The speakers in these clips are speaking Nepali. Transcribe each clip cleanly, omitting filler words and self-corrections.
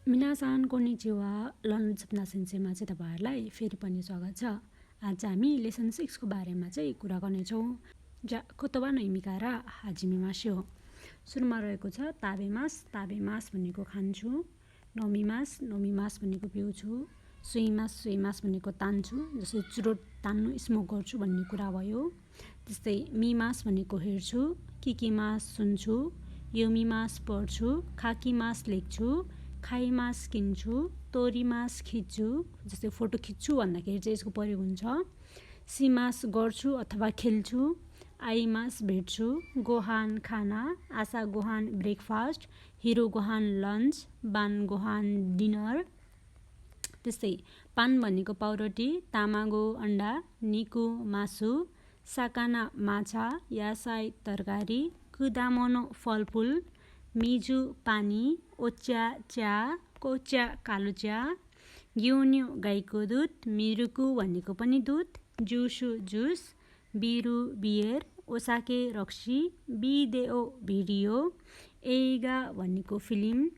मिनासान कोनिचिवा लन्चप्ना सेन्सेमा चाहिँ तपाईँहरूलाई फेरि पनि स्वागत छ। आज चाहिँ हामी लेसन 6 को बारेमा चाहिँ कुरा गर्नेछौँ। जा कोतोबा नो इमिका र हाजिमेमास्यो। सुरुमा रहेको छ ताबेमास। ताबेमास भनेको खान्छु, नोमिमास नोमिमास भनेको पिउँछु, सुइमास भनेको तान्छु, जस्तै चुरोट तान्नु स्मोक गर्छु भन्ने कुरा भयो। त्यस्तै मिमास भनेको हेर्छु, किकिमास सुन्छु, योमिमास पढ्छु, खाकीमास लेख्छु, खाइमास किन्छु, तोरीमास खिच्छु, जस्तै फोटो खिच्छु भन्दाखेरि चाहिँ यसको प्रयोग हुन्छ। सिमास गर्छु अथवा खेल्छु, आइमास भेट्छु, गोहान खाना, आशा गोहान ब्रेकफास्ट, हिरो गोहान लन्च, बान गोहान डिनर। त्यस्तै पान भनेको पाउरोटी, तामागो अन्डा, निकु मासु, साकाना माछा, यासाई तरकारी, कुदामोनो फलफुल, मिजु पानी, ओच्या च्या, कोच्या कालो च्या, ग्युन्यु गाईको दुध, मिरुकु भनेको पनि दुध, जुसु जुस, बिरु बियर, ओसाके रक्सी, बिदेओ भिडियो, एइगा भनेको फिल्म,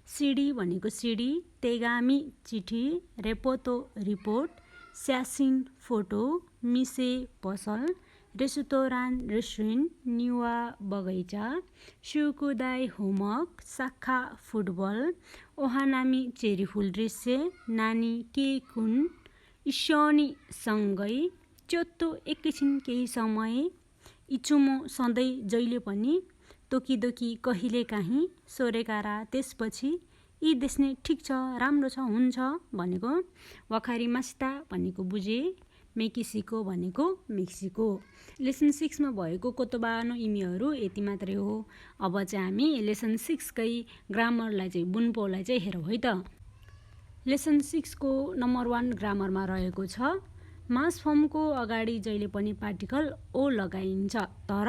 सिडी भनेको सिडी, तेगामी चिठी, रेपोतो रिपोर्ट, स्यासिन फोटो, मिसे पसल, रेसुतोरान रेस्टुरेन्ट, निवा बगैँचा, सुकुदाई होमवर्क, साखा फुटबल, ओहानामी चेरी फुल दृश्य, नानी के कुन, इस्योनी सँगै, चोत्तो एकैछिन केही समय, इचुमो सधैँ जहिले पनि, तोकिदोकी कहिले काहीँ, सोरेकारा त्यसपछि, यी देख्ने ठिक छ राम्रो छ हुन्छ भनेको, वखारी मास्ता भनेको बुझे, मेक्सिको भनेको मेक्सिको। लेसन 6 मा भएको कोतोबानो इमीहरू यति मात्रै हो। अब चाहिँ हामी लेसन 6 कै ग्रामरलाई चाहिँ बुनपोलाई चाहिँ हेरौँ है त। लेसन 6 को नम्बर 1 ग्रामरमा रहेको छ मास फर्मको अगाडि जहिले पनि पार्टिकल ओ लगाइन्छ, तर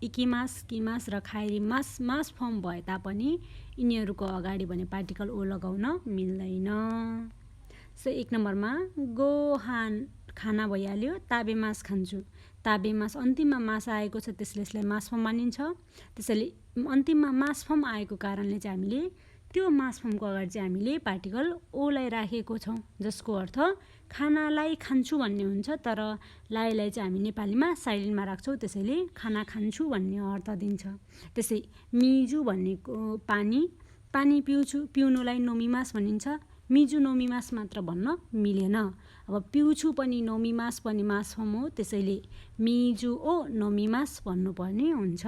इकिमास किमास र खाइरिमास मास फर्म भए तापनि यिनीहरूको अगाडि भने पार्टिकल ओ लगाउन मिल्दैन। सो 1 नम्बरमा गोहान खाना भइहाल्यो, ताबे मास खान्छु, ताबे मास अन्तिममा मास आएको छ त्यसले यसलाई मास फर्म मानिन्छ। त्यसैले अन्तिममा मास फर्म आएको कारणले चाहिँ हामीले त्यो मास फर्मको अगाडि चाहिँ हामीले पार्टिकल ओलाई राखेको छौँ, जसको अर्थ खानालाई खान्छु भन्ने हुन्छ, तर लाइलाई चाहिँ हामी नेपालीमा साइलेन्टमा राख्छौँ, त्यसैले खाना खान्छु भन्ने अर्थ दिन्छ। त्यसै मिजु भनेको पानी, पानी पिउँछु, पिउनुलाई नोमिमास भनिन्छ, मिजु नोमिमास मात्र भन्न मिलेन। अब पिउँछु पनि नोमिमास पनि मास फर्म हो, त्यसैले मिजु ओ नोमिमास भन्नुपर्ने हुन्छ।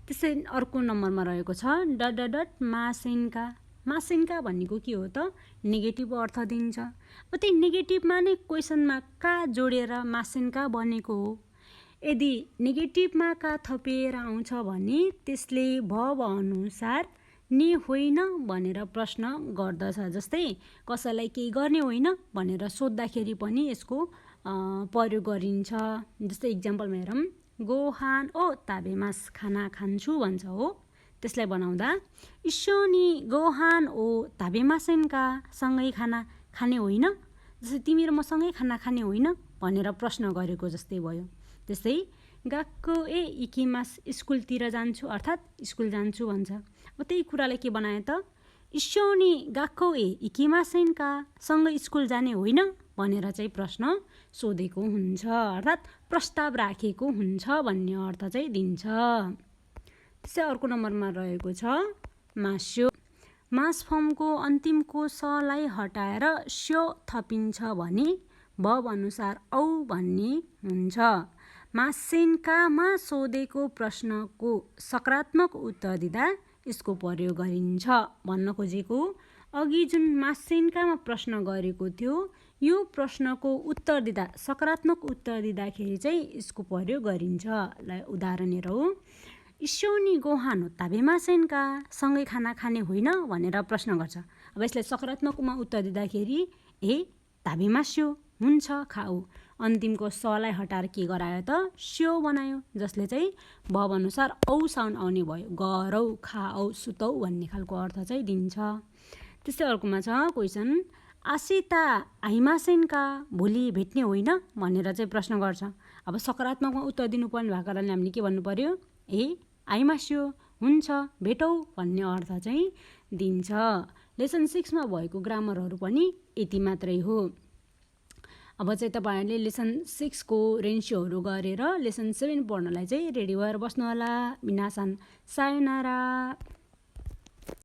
त्यसै अर्को नम्बरमा रहेको छ डट मासेन्का। मासेन्का भनेको के हो त? नेगेटिभ अर्थ दिन्छ। अब त्यही नेगेटिभमा नै क्वेसनमा का जोडेर मासेन्का बनेको हो। यदि नेगेटिभमा का थपेर आउँछ भने त्यसले भव अनुसार नि होइन भनेर प्रश्न गर्दछ। जस्तै कसैलाई केही गर्ने होइन भनेर सोद्धाखेरि पनि यसको प्रयोग गरिन्छ। जस्तै इक्जाम्पलमा हेरौँ, गोहान ओ ताबेमास खाना खान्छु भन्छ हो, त्यसलाई बनाउँदा इस्योनी गोहान ओ ताबेमासेन्का सँगै खाना खाने होइन, जस्तै तिमी र म सँगै खाना खाने होइन भनेर प्रश्न गरेको जस्तै भयो। त्यस्तै गाक्को ए इकिमास स्कुलतिर जान्छु अर्थात् स्कुल जान्छु भन्छ। अब त्यही कुरालाई के बनायो त? इस्योनी गाक्को ए इकिमासेन्का सँगै स्कुल जाने होइन भनेर चाहिँ प्रश्न सोधेको हुन्छ, अर्थात् प्रस्ताव राखेको हुन्छ भन्ने अर्थ चाहिँ दिन्छ। त्यसै अर्को नम्बरमा रहेको छ मास्यो। मास फर्मको अन्तिमको सलाई हटाएर स्यो थपिन्छ भने भव अनुसार औ भन्ने हुन्छ। मासेन्कामा सोधेको प्रश्नको सकारात्मक उत्तर दिँदा यसको प्रयोग गरिन्छ। भन्न खोजेको अघि जुन मासेन्कामा प्रश्न गरेको थियो, यो प्रश्नको उत्तर दिँदा सकारात्मक उत्तर दिँदाखेरि चाहिँ यसको प्रयोग गरिन्छ। उदाहरण हेरौँ, इस्योनी गोहान ताबेमासेन्का सँगै खाना खाने होइन भनेर प्रश्न गर्छ। अब यसलाई सकारात्मकमा उत्तर दिँदाखेरि ए ताबेमास्यो हुन्छ खाऊ, अन्तिमको सलाई हटाएर के गरायो त? स्यो बनायो, जसले चाहिँ भव अनुसार औ साउन्ड आउने भयो, गरौ खाऊ सुतौ भन्ने खालको अर्थ चाहिँ दिन्छ। त्यस्तै अर्कोमा छ क्वेसन, आसिता आइमासेन्का भोलि भेट्ने होइन भनेर चाहिँ प्रश्न गर्छ। अब सकारात्मकमा उत्तर दिनुपर्ने भएको कारणले हामीले के भन्नु पर्यो? ए आइमास्यो हुन्छ भेटौँ भन्ने अर्थ चाहिँ दिन्छ। लेसन 6मा भएको ग्रामरहरू पनि यति मात्रै हो। अब चाहिँ तपाईँहरूले लेसन 6को रेन्सियोहरू गरेर लेसन 7 पढ्नलाई चाहिँ रेडी भएर बस्नुहोला। मिनासान सायोनारा।